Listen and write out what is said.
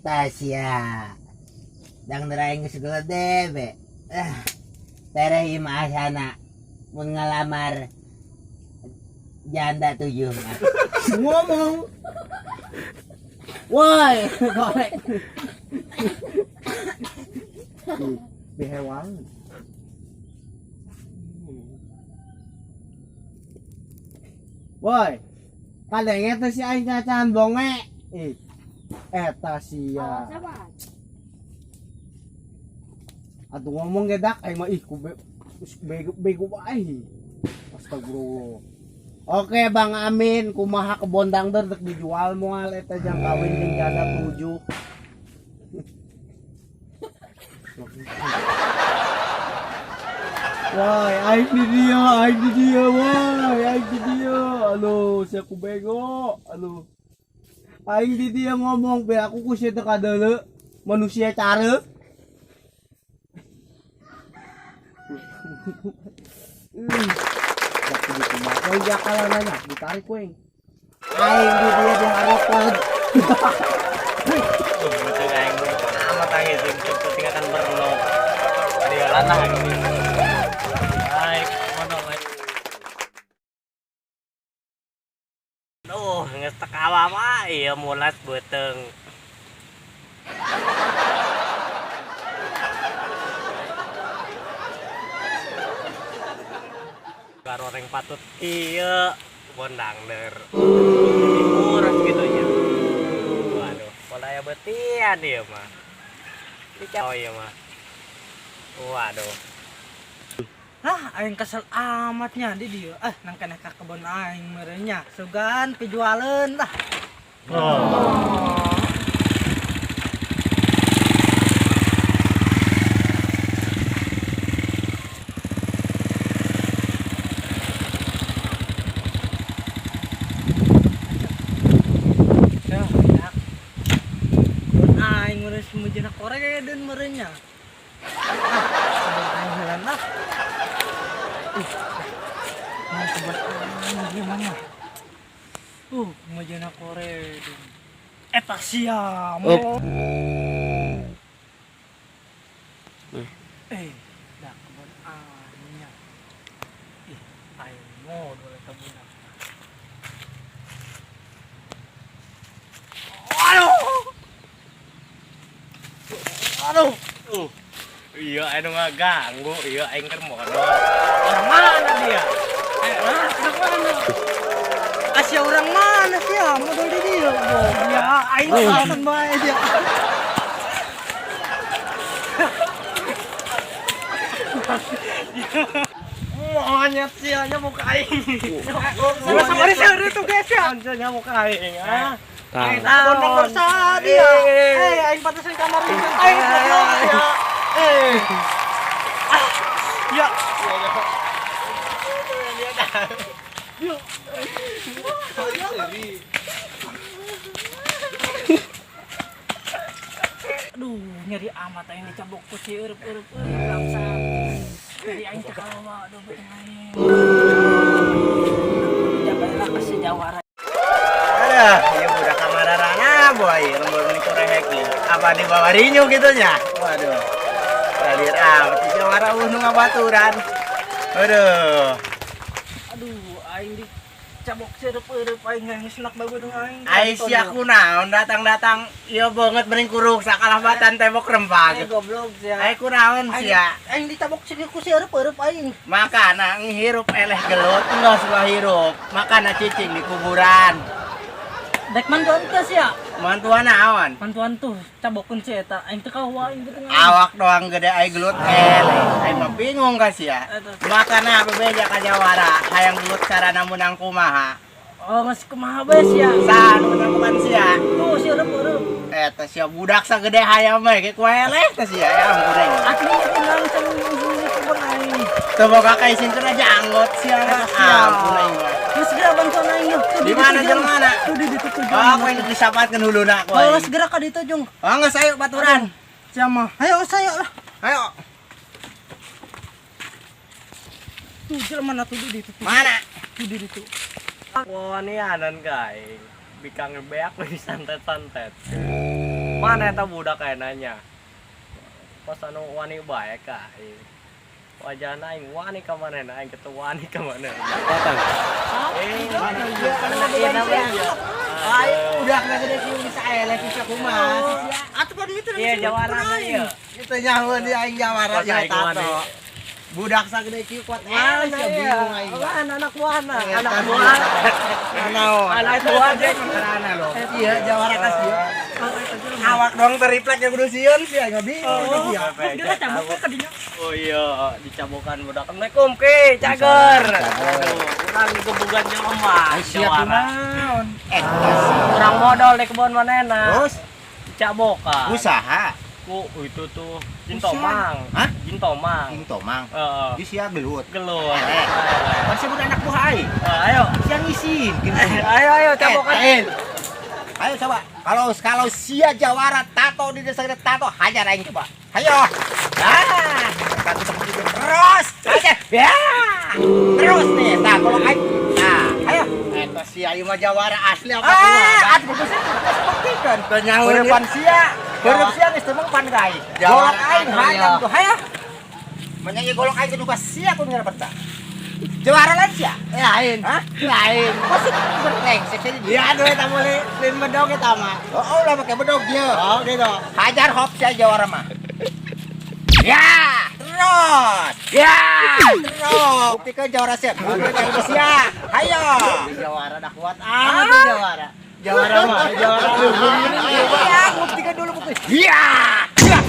Eta sia. Dang aing geus gede be. Ah, tereh ieu mah asana mun ngalamar janda tujuh mah. Ngomong. Woi, korek. Behewang. Woi, kadenge teh si aing cacan bonge. Ih, eta sia. Atuh ngomong ge dak aing mah ih ku bego bego bae. Astagfirullah. Oke Bang Amin, kumaha kebon dangder dek dijual moal eta jang kawin jeung janda tujuh. Woi, aing di dia, aing di dia, woi, aing di dia. Aduh, sia ku bego. Aduh. Aing di dia ngomong be aku ku sia teu kadeuleu manusia care. Woi, jakalananya ditarik weng. Aing di dia di hareupeun. Betul aing amat aing sing penting akan berno. Dia lanah ini. Baik, ngono bae. Duh, geus teu kawawa ieu mulas beuteung. Garoreng patut kieu bondangder. Murah gitu nya. Waduh, pola aya betian ieu mah. Oh iya mah. Waduh. Ah, aing kesel amatnya di dia. Ah, nang kena ka kebon aing merenya. Sugan pijualeun lah. Oh. Ya, ya. Kebon aing mere semujana koreden merenya. Ah, kebon aing heula lah. Ih, mau kebon aing gimana? Majana koreden. Eta sia mo. Eh, dah kebon aingnya. Ih, aing modal eta budak. Aduh. Aduh. Iya, aing ngaganggu, iya aing keur modal. Orang mana dia? Orang mana? Asia orang mana sih ya? Modal di dia. Oh, ya, aing alasan bae dia. Monyet sih nyamuk aing. Sama sama sih itu guys ya. Nyamuk aing ah. Aing bondong bersa dia. Eh, aing pantesan kamar ini. Aing goblok ya. Eh. Ah, ya. Aduh, nyeri amat aing dicabok ku si eueup-eueup bangsat. Nyeri aing teh kawawa aduh beuteung aing. Jabalah ke si Jawara. Aduh, ieu budak kamararana boy, lembur ni korehek ieu. Apa dibawa rinyu gitu nya? Waduh. Salir amat si Jawara eueuh nu ngabaturan. Aduh. Aduh, aing dicabok seueup-eueup aing geus enak bae beuteung aing. Ai sia kunaon datang-datang ieu banget mending kuruk sakalabatan tembok rempag. Goblok sia. Ai kunaon sia? Aing dicabok ku si eueup-eueup aing. Makana ngihirup eleh gelut geus ulah hirup. Makana cicing di kuburan. Dek mantuan teh sia. Mantuan naon? Mantuan tuh cabokeun si eta aing teu kawa aing beuteung aing. Awak doang gede ai gelut eleh. Aing mah bingung ka sia. Makana bebeja ka Jawara hayang gelut carana meunang kumaha. Oh, geus kumaha bae sia? Saha nu meunang bukan sia? Tuh si eueup-eueup. Eta sia budak sagede hayam we ge ku eleh teh sia ya ampun aing. Asli teh langsung di kebon aing. Teu boga kaisin kana janggot sia. Ampun aing mah. Geus segera bantuan aing yeuh. Di mana jeung mana? Tuh di ditu tuh. Oh, aku yang disapatkeun huluna ku aing. Oh, segera ka ditu jung. Oh, geus ayo baturan. Sia mah. Ayo sayo lah. Ayo. Tuh jelema mana tuh di ditu. Mana? Tuh di ditu. Wah, ini anan ka aing. Bikang beak lebih santet-santet. Mana eta budak kayak nanya. Pas anu wani bae ka aing. Wajahna aing wani ka manehna, aing kitu wani ka manehna. Datang. Eh, Mana iya, anu iya. Ayo udah nggak gede kieu bisa eleh bisa kumaha. Atuh pada itu. Iya, jawara ieu. Itu nyaho di aing jawara Pas ya aing wani. tato. Budak sagede kieu kuat eleh Mana sia iya? bingung aing. Mana anak buahna? Eh, Anak kan. buah. Naon? Anak buah deh. Karena lo. Iya jawara kasih. Awak dong teriflek yang kudu sieun sih aing bingung sia. Terus dia cabut ke dinya. Oh iya, dicabokan budak. Assalamualaikum Ki, cager. Aduh, urang digebugan jelema. Siap Jawara. naon? Eh, Kurang modal di kebun manehna. terus Dicabokan. usaha Ku itu tuh Jin Tomang. Hah? Jin Tomang. King Tomang. Heeh. Di sia gelut. Gelut. Eh. Kan sebut anak buah aing. Ayo. Sia ngisin. Ayo ayo cabokan. Eh, ayo coba. Kalau kalau sia jawara tato di desa kita tato hajar aing coba. Ayo. Ah, satu seperti itu. Terus. Aja. Ya. Terus nih. Nah, kalau aing. Nah, ayo. Eta sia ieu mah jawara asli apa Ah, kumaha? atuh bagus itu buktikan. Teu nyaho Heurepan sia. Heureuf sia geus teu pan ka aing. Jawara Golok aing asli, hayang ya. tuh hayo. Menyanyi golok aing juga sia kudu ngarapan tah. Jawara lain sia. Lain. Hah? Lain. Pasti berlengsek saja dia. Ya aduh eta meuli lain bedog eta mah. Oh, oh lah pakai bedog dia. Oh gitu. Hajar hop sia jawara mah. Ya, terus. Ya, terus. Buktikan jawara sia. Buktikan jawara sia. Hayo. Jawara dah kuat amat di jawara. Jawara mah, jawara. Iya, buktikan dulu bukti. Ya. Ya.